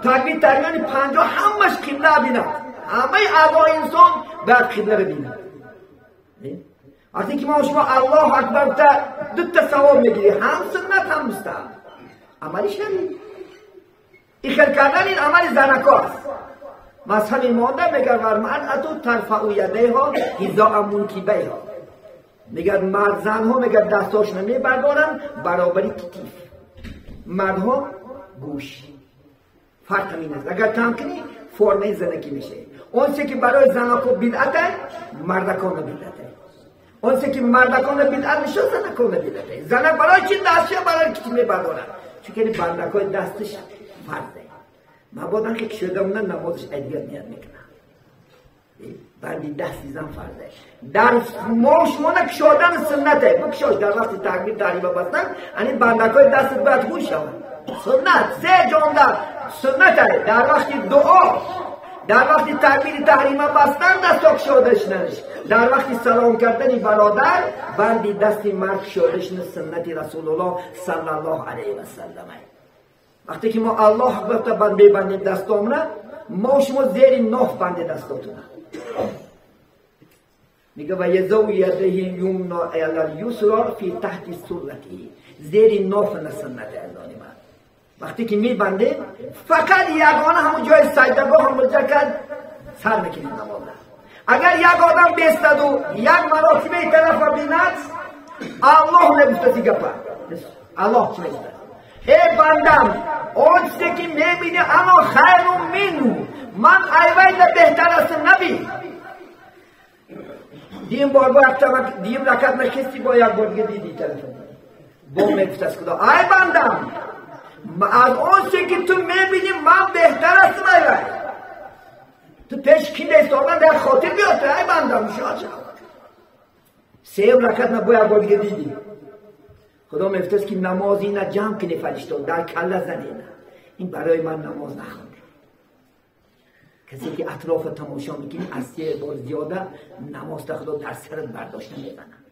такбир таҳримани 50 ҳамаш қибла бинад. Ҳамаи аъзои инсон бояд қибла бибинад. Вақте ки мо шумо Аллоҳу акбар гуфта дута савоб мегирӣ, ҳам суннат ҳам мустаҳаб. Амали шаръӣ. Ин хел кардан ин амали занако аст. Мазҳаби мода мегӯяд валмаръату тарфаъу ядайҳо ҳизоа мункибайҳо. Мегӯяд мард занҳо мегӯяд дастҳошона мебардоранд баробари китиф, мардҳо гӯш. Фарқ ҳамин аст. Агар кам кунӣ формаи занакӣ мешавӣ. Он чизе ки барои занако бидъат аст, мардакона бидъат аст. Он чизе ки мардакона бидъат мешавад, занакона бидъат аст. Занак барои чи дастша барои китиф мебардорад? Чунки бандакҳои дасташ фарз аст. Мабодан ки кушода монад намозаш айдигар ният мекунад. Банди дасти зан фарз аст. Дар мо шумо кушодан суннат аст. Бикушош дар вақти такбир таҳрима бастан, ани бандакҳои дастат бояд хуш шаванд. Суннат се ҷонда суннат аст. Дар вақти дуо, дар вақти такбири таҳрима бастан дастҳо кушода шуданаш, дар вақти салом кардани бародар банди дасти мард кушода шудан суннати Расулуллоҳ саллаллоҳу алайҳи васаллам аст. Вақте ки мо Аллоҳ гуфта банд мебандем дастомона, мо шумо зери ноф банде дастотона. Мега ва язау ядайҳи юмна алал юсра фи таҳти сурратиҳи. Зери ноф на суннат азони ман. Вақте ки мебандем, фақат ягона ҳамон ҷои саҷдагоҳ мурҷа кард, сар мекунем намоза. Агар як одам бестаду як маротибаи тарафа бинад, Аллоҳ мегуфтаси гапа. Аллоҳ чӣ мегуфтад? Эй бандам, он чизе ки мебинӣ ано хайру минҳу, ман айвайда беҳтар астам набин. Дим бор бо як тамак, дим ракат нахисти бо як бор дига диди тарафа. Бо мегуфтаст Худо, ай бандам, аз он чизе ки ту мебинӣ ман беҳтар астам айвай. Ту пеш ки истодан дар хотир биёр, ай бандам, шод шав. Сеюм ракат на бо як бор дига диди. Худо мегуфтаст ки намоз ина ҷамъ кунӣ фаришто, дар калла занина. Ин барои ман намоз нахонда. Касе ки атрофа тамошо мекунӣ аз се бор зиёда намоз та Худо дар сарат бардошта мезанад.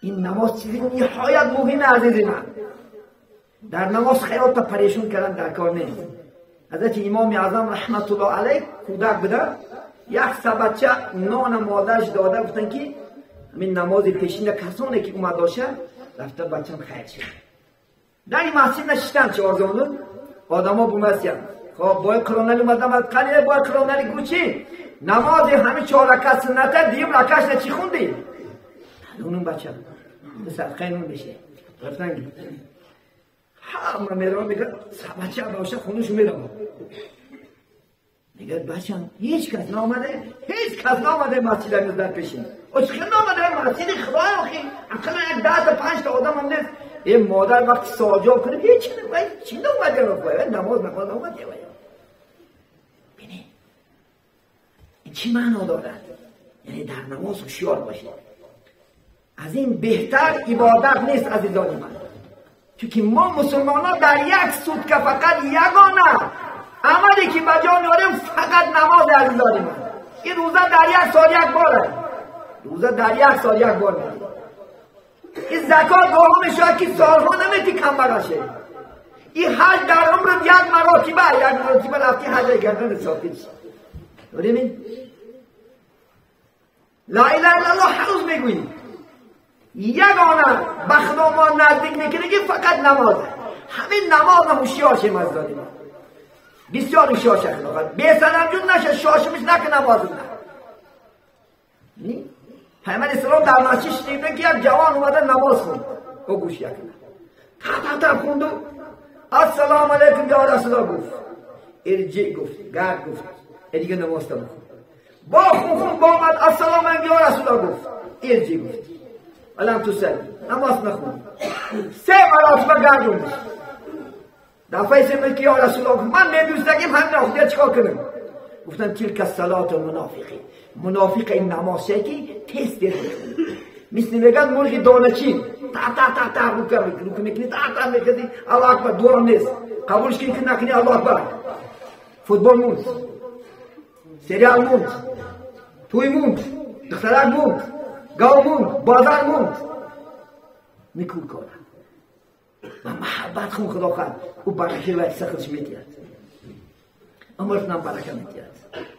Ин намоз чизи ниҳоят муҳиме азизи ман. Дар намоз хаёлта парешон кардан дар кор нест. Ҳазрати Имоми Аъзам раҳматуллоҳ алайҳ кӯдак буда, як сабадча нона модараш дода гуфтанд ки ҳамин намози пешина касоне ки омад боша рафта бачам хайр шуд. Дар ин масҷид нишистанд чорзону одамо бумасиянд. Хоб бой Қуръонали омадам, қани бой Қуръонали гӯ чӣ? Намози ҳамин 4 ракат сунната, дуюм ракатша чӣ хундӣ? Нунум бачам, садқаи нун мешавӣ. رفتن همه میرم میگه بچه باشه خونش میرم میگه بچم هیچ کس نامده هیچ کس نامده مسجد امروز در پیشین اشخی نامده مسجد خدای آخی اقلا یک 10 تا 5 تا آدم هم نیست. این مادر وقتی سوال جواب کنه هیچ چی نامده رو نماز نخواد نامده. ببینید این چی معنا دارد؟ یعنی در نماز هوشیار باشید. از این بهتر عبادت نیست عزیزان من، چون که ما مسلمان ها در یک سود که فقط یگانه عملی که به جا میاریم فقط نماز عزیزان من. این روزه در یک سال یک باره، روزه در یک سال یک بار میاد. این زکات گاها میشه که سالها نمیتی کم براشه. این حج در عمر یک مراتبه، یک مراتبه رفتی حج کردن ساکت شد. داریم لا اله الا الله هنوز میگوییم یگانه به خدا ما نزدیک میکنه که فقط نمازه. همین نماز هم هوشیار شیم از داریم، بسیار هوشیار شیم. بی سنم جون نشه شاشمش نکه نماز نه. پیامبر اسلام در مسجد شنیده که یک جوان اومده نماز خوند، او گوش یکنه تا تا خوند و السلام علیکم یا رسول الله گفت، ارجع گفت، گرد گفت، دیگه نماز تا بخون. با خون با آمد السلام علیکم یا رسول الله گفت، ارجع گفت، ولم تصلی نماز نخوند. 3 مراتبه گردوندش. دفعه سه که یا رسول الله من نمی‌دونستم همین آخر چیکار کنم. گفتن تلک الصلاه المنافقین، منافق این نمازه که تست مثل میگن مرغ دانه‌چین تا تا تا تا رو میکنی تا تا میکنی الله اکبر دورم نیست قبولش کنی که نکنی الله اکبر. فوتبال موند، سریال موند، توی موند، دخترک موند، گاو موند، بازار موند. میکول کنه و محبت خون خدا خواهد او برکه و سخرش میدید، عمرتونم برکه میدید،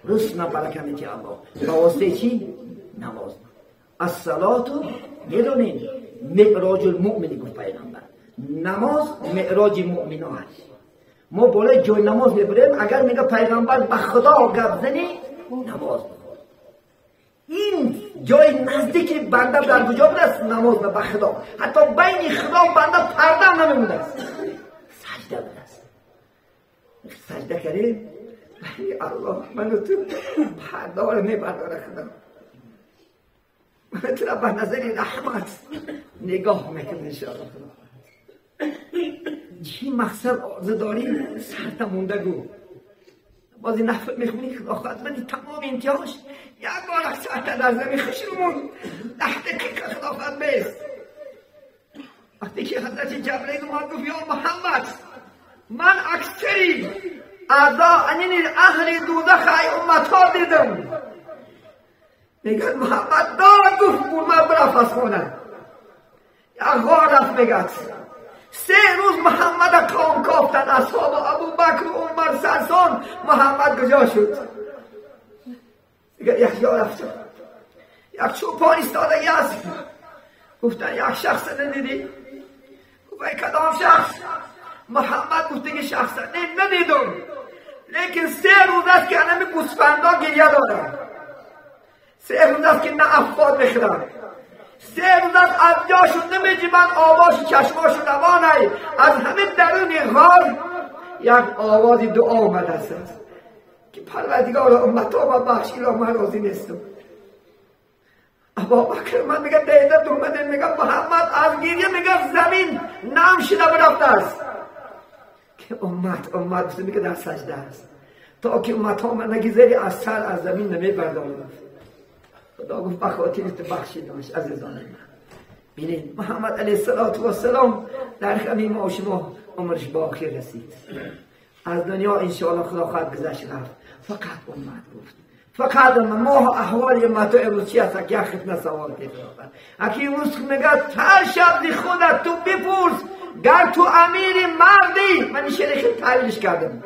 رزقتونم برکه میدید الله. با واسطه چی؟ نماز. الصلاة میدونین معراج المؤمن گفت پیغمبر، نماز معراج مؤمنان هست. ما بالای جای نماز میبریم، اگر میگه پیغمبر به خدا گپ زنی نماز بخور. این جای نزدیک بنده در کجا بوده است؟ نماز به خدا. حتی بین خدا و بنده پرده هم نمیمونده است، سجده بوده است. سجده کردیم الله منو تو پرده ها رو میبرداره، خدا منو تو را به نظر رحمت نگاه میکنه انشاءالله. خدا چی مقصد آرزو داری سرت مونده گو بازی نفل میخونی خدا خواهد من تمام امتیاش یک بار سرت در زمین خشمون 10 دقیقه خدا خواهد بیست. وقتی که حضرت جبرئیل اومد گفت یا محمد من اکثری اعضا یعنی اهل دوزخ ای امت ها دیدم. میگه محمد داد گفت من برفت از خونه یک غار رفت. میگه 3 روز محمد قوم کافتن، اصحاب ابوبکر و عمر سرسان محمد کجا شد؟ میگه یک جا رفت، یک چوپان ایستاده است. گفتن یک شخص ندیدی؟ گفت ای کدام شخص؟ محمد گفت دیگه شخص ندیدم، لیکن 3 روز است که انمی گوسفندا گریه دارم، 3 روز است که نه افکار میخورم، 3 روز است از جاشون نمیجیبن، آواش چشماشون روانه. از همه درون غار یک آواز دعا آمده است که پروردگار امتا و بخشی را من راضی نیستم. ابابکر من میگه دیده دومده، میگه محمد از گریه میگه زمین نم شده برفته است که امت امت میگه در سجده است تا که امت ها من نگذری از سر از زمین نمیبردارم. خدا گفت به خاطر تو بخشیدمش. عزیزان من ببینید محمد علیه السلام در همین ما و شما عمرش با آخر رسید، از دنیا انشاءالله خدا خواهد گذشت رفت. فقط امت گفت، فقط ما احوال امت امروز چی هست که خدمت سوال کرد. اکی امروز میگه هر شب دی خودت تو بپرس گر تو امیر مردی. من این شعر خیلی تعبیرش کردم.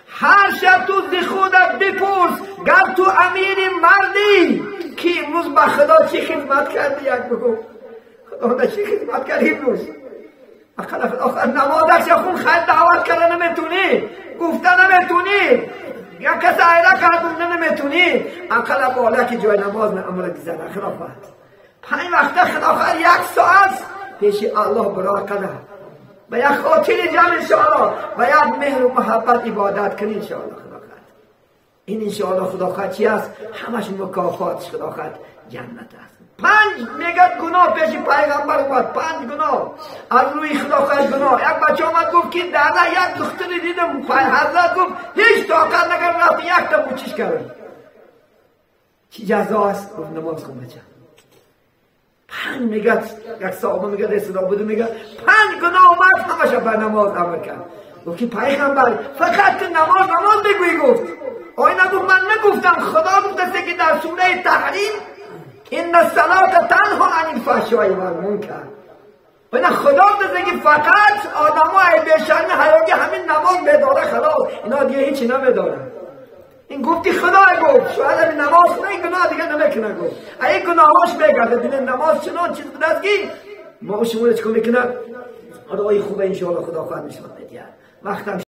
هر شب تو زی خودت بپرس گر تو امیر مردی که امروز به خدا چی خدمت کردی. یک بگو خدا چی خدمت کردی امروز؟ آخر نمازش خون خیلی دعوت کرده نمیتونی، گفته نمیتونی، یک کس ایره کردون نمیتونی، اقل بالا که جای نماز نه امر گذره. خلافت 5 وقته خلافت 1 ساعت پیش الله برای قدر با یک خاطر جمع انشاءالله، با یک مهر و محبت عبادت کنی انشاءالله خدا خواهد. این انشاءالله خدا خواهد چی است؟ همش مکافاتش خدا خواهد جنت است. پنج میگه گناه پیش پیغمبر اومد، پنج گناه از روی خدا خواهد گناه. یک بچه آمد گفت که در یک دختری دیدم، حضرت گفت هیچ طاقت نکرد، رفت یک تا بوچش کرد. چی جزا است؟ گفت نماز خون بچه. پنج میگه، یک صحابه میگه رسول بوده میگه پنج گناه اومد همش به نماز امر کرد. گفت که پیغمبر فقط نماز نماز بگویی. گفت آینه گفت من نگفتم، خدا گفته که در سوره تحریم ان الصلاة تنها عن الفحشاء والمنکر. اینا خدا گفته که فقط آدمای بی‌شرم حیاتی همین نماز بداره خلاص، اینا دیگه هیچی نمیدارن. این گفتی خدا گفت شاید همین نماز خدا این گناه دیگه نمیکنه. گفت این گناهاش بگرده ببینه نماز چنان چیز بوده است که ما شما چیکار میکنه؟ رای خوبه انشاءالله خدا خواهد نشان میده. وقتم